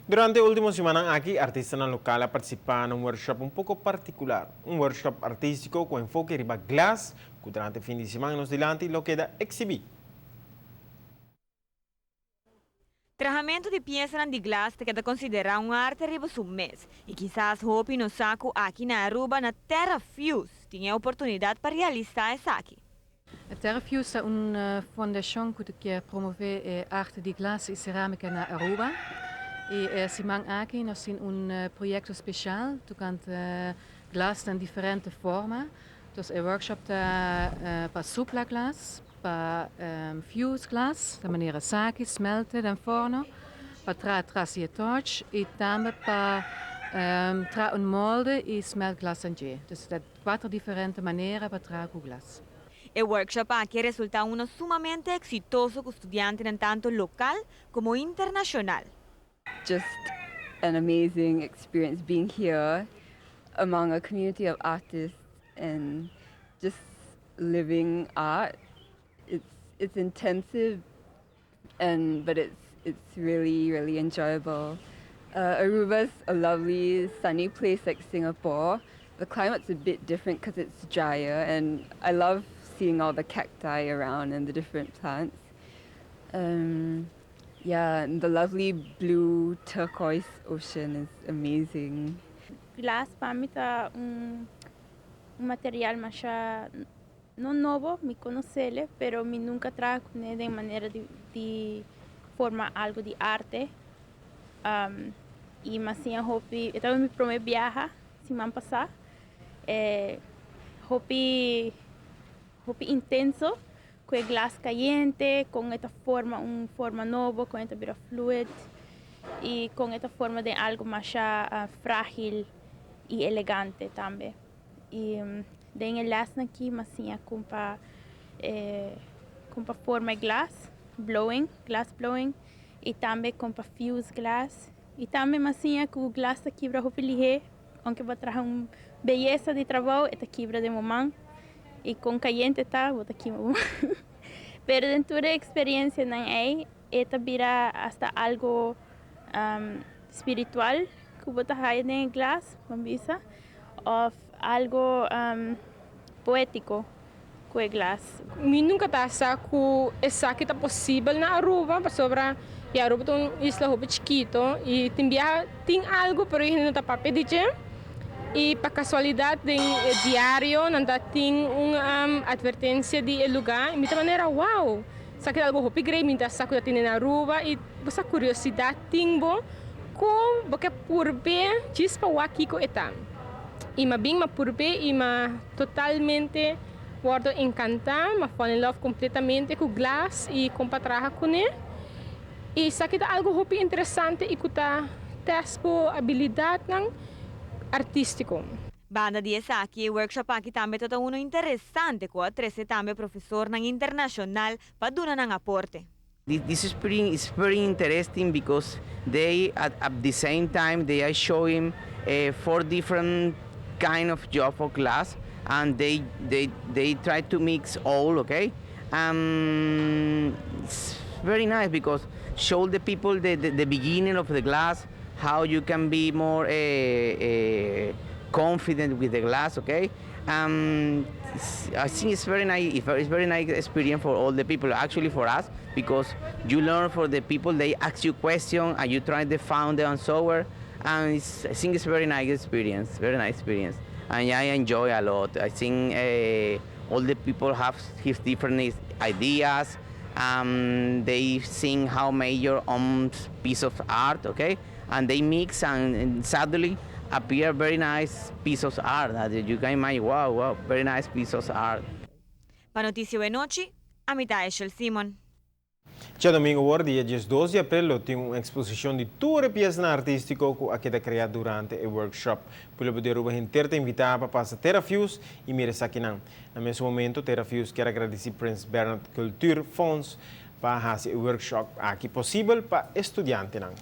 Durante e ultimo simannan aki, artistanan local a participa na un workshop un poco particular. Un workshop artistico cu enfoke riba glas, cu durante fin di siman nos dilanti lo keda exhibi. Trahamento di piesanan di glas ta keda considera un arte riba su mes. Y kisas hopi no sa cu aki na Aruba na Terra Fuse tin e oportunidad pa realisa esaki. Terra Fuse ta un fundacion cu kier promove e arte di glas y ceramica na Aruba. Y e siman aki nos tin un proyecto special tocante glas den diferente forma. Dus e workshop ta pa supla glas, pa fuse glas, di manera esaki, smelt den forno, pa traha tracia torch y tambe pa traha un molde y smelt glas den dje. Dus ta cuater diferente manera pa traha cu glas. E workshop aki a resulta uno sumamente exitoso cu studiantenan tanto local como internacional. Just an amazing experience being here among a community of artists and just living art. It's intensive and but it's really, really enjoyable. Aruba's a lovely sunny place like Singapore. The climate's a bit different because it's drier, and I love seeing all the cacti around and the different plants. Yeah, and the lovely blue turquoise ocean is amazing. Glas pa mi ta un material mas no nobo, mi conoce, pero mi nunca a traha cune di manera di forma algo di arte. Y mas asina, hopi, tabata mi prome biaha siman pasa. Hopi hopi intenso, cu e glas cayente, cu e forma un forma nobo, cu e bira fluid y cu e forma di algo mas fragil y elegante tambe. Y den e les aki, mas asina, con pa forma glas, blowing, glass blowing, y tambe con pa fuse glass. Y tambe mas asina, cu glas ta kibra hopi lihe, aunke bo traha un beyesa di trabou, ta kibra den man. Y con cayente ta, bo ta kima. Pero den e experiencia nan ey, ta bira hasta algo spiritual cu bo ta haya den glas, ban bisa, of algo poetico cu e glas. Mi nunca ta sa cu esaki ta posibel na Aruba, pasobra e Aruba ta un isla hopi chikito y tin biaha tin algo, pero no ta papia di dje. Y pa casualidad den diario nan ta tin un advertencia di e lugar y mi ta manera: "Wow, esaki ta algo hopi great, mi ta sa cu tin na Aruba." Y e curiosidad tin bo cu bo kier purbe djis pa wak kico e ta. Y m'a bin, m'a purbe y m'a totalmente wordo encanta, m'a fall in love completamente cu glas y con pa traha cune. Y esaki ta algo hopi interesante y cu ta test bo habilidad nan artistico. Banda di esaki, e workshop aki tambe ta uno interesante, cu a trece tambe profesor internacional pa duna un aporte. This experience is very interesting because they, at the same time, they are showing four different kind of job of glass, and they try to mix all, okay? It's very nice because show the people the beginning of the glass, how you can be more confident with the glass, okay? I think it's very nice. It's very nice experience for all the people. Actually, for us, because you learn for the people. They ask you questions and you try to find the answer. And I think it's very nice experience. Very nice experience, and I enjoy a lot. I think all the people have his different ideas. They think how make your own piece of art, okay? And they mix and suddenly appear very nice piece of art that you can imagine, Wow, very nice piece of art." Pa Noticia di Anochi, ami ta Eshel Simon. Diadomingo, dia 12 di april, tin un exposicion di tur piesa artistico cu a keda crea durante e workshop. Pueblo di Aruba henter ta invita pa pasa Terra Fuse y mira esaki nan. Na mesun momento, Terra Fuse kier gradici Prins Bernhard Cultuurfonds pa haci e workshop aki posibel pa studiantenan.